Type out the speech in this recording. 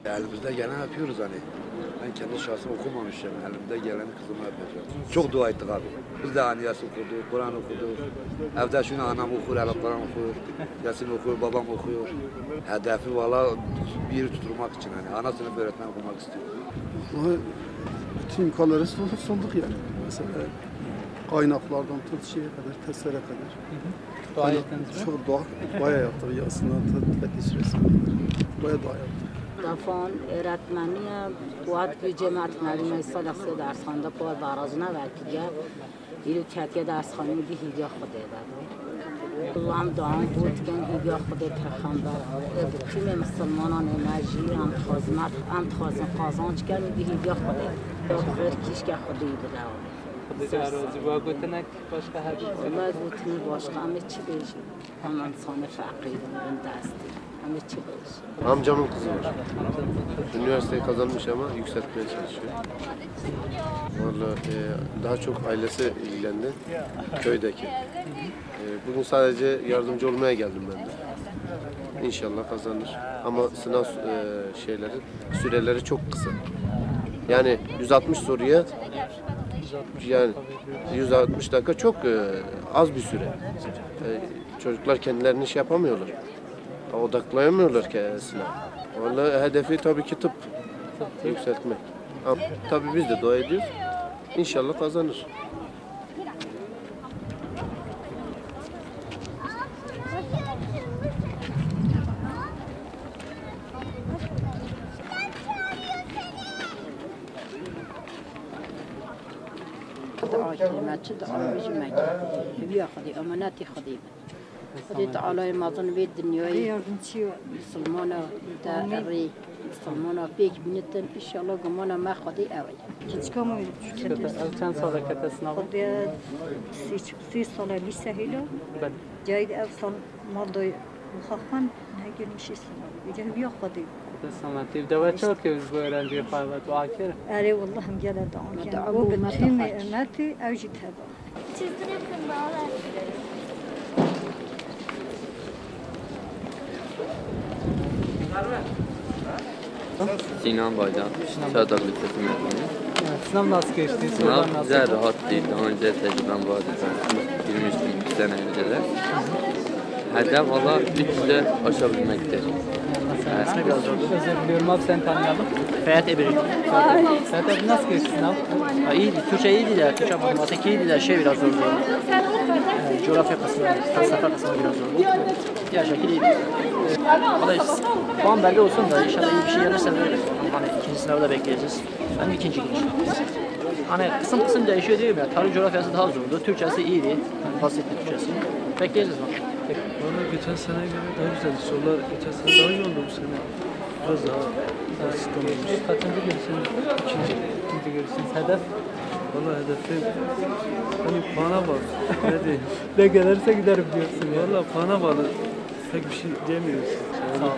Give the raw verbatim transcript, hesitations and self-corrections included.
Elimizde geleni yapıyoruz hani. Ben kendi şahsım okumamışım. Elimde geleni kızıma yapacağım. Çok dua ettik abi. Biz de hani Yasin okuduk, Kur'an okuduk. Evde şunu anam okur, hele Kur'an okur. Yasin okur, babam okuyor. Hedefi valla bir tutturmak için hani. Ana sınıf öğretmen okumak istiyor. Vallahi bütün imkanları sun- sunduk yani. Mesela kaynaklardan tut şeye kadar, testlere kadar. Dua ettiniz mi? Çok dua, bayağı yaptık. Yazısından tut fetih süresine kadar. Bayağı dua yaptık. Stefan, öğretmeniye, Kuat Gücü Mert Meryem Eysa Lehse dershanede par barajına verkiye. İlk ketiye dershanede hîviya Xwedê de. Allah'ım duam bû dikin hîviya Xwedê pêxember. Ê bi tîmê misilmanan ê me jî em dixwazin, em dixwazin qazanc ken ê bi hîviya Xwedê. Ya xêr kîşke Xwedê bide. Xwedê razî. Wa gotinek başka hebî? Wala gotinî başka em ê çi bêjin? Em insanê feqîr in, bin destî. Em ê çi bêjin? Amcamın kızı var. Üniversiteyi kazanmış ama yükseltmeye çalışıyor. Vallahi e, daha çok ailesi ilgilendi. Köydeki. E, bugün sadece yardımcı olmaya geldim ben de. İnşallah kazanır. Ama sınav e, şeyleri, süreleri çok kısa. Yani yüz altmış soruya yani yüz altmış dakika çok e, az bir süre. E, çocuklar kendilerini şey yapamıyorlar. Odaklayamıyorlar kendisine. Vallahi hedefi tabii ki tıp yükseltmek. Ama tabii biz de dua ediyoruz. İnşallah kazanır. Dua kir, me çi dua bêjî me kir. Hêviya Xwedê, emanetî Xwedê be. Xwedê Teala'yê mezin vê dinyayê Yardımcı misilmana de rê, misilmana pêk bînitin. Înşallah gumana me Xwedê ew e. Çiçka mı? Ev çend sala kete sınava? Xwedê sê, sê sala lîse hêla. Belê. Cayî de ev sal mal doy muxaxan ne gelmiş sınava. Ece hêviya Xwedê. Xwedê selamet. Dewe çawa ke ji bo öğrenciyê xwe ve dua kir? Erê, wallah em gele dua kir. Dua bo bi tîmê ummetê ew jî teba. Sinan Baydan, Çağdaş Lisesi mezunu. Sınav nasıl geçti? Sınav güzel, rahattı. Daha önce tecrübem vardı. Ben girmiştim iki sene önce de. Hedef valla üç yüze aşabilmektir. Aslında biraz zordu. Özür diliyorum abi, seni tanıyalım. Ferhat Ebirik. Ferhat abi, nasıl geçti sınav? Ha, iyiydi. Türkçe iyiydi de, Türkçe matematik iyiydi de şey biraz zordu. Yani coğrafya kısmı, felsefe kısmı biraz zordu. Diğer şekil iyiydi. Valla puan belli olsun da inşallah iyi bir şey gelirse de hani ikinci sınavı da bekleyeceğiz. Ben ikinci girişim. Hani kısım kısım değişiyor diyorum ya. Tarih coğrafyası daha zordu. Türkçesi iyiydi. Basitti Türkçesi. Bekleyeceğiz bak. Valla geçen seneye göre daha güzeldi. Sorular geçen sene daha iyi oldu bu sene. Biraz daha basit olmuş. Kaçıncı girişiniz? İkinci. İkinci girişiniz. Hedef? Valla hedefim hani puana bağlı. Ne diyeyim? Ne gelirse giderim diyorsun yani. Valla puana bağlı. Pek bir şey diyemiyoruz. Sağ ol.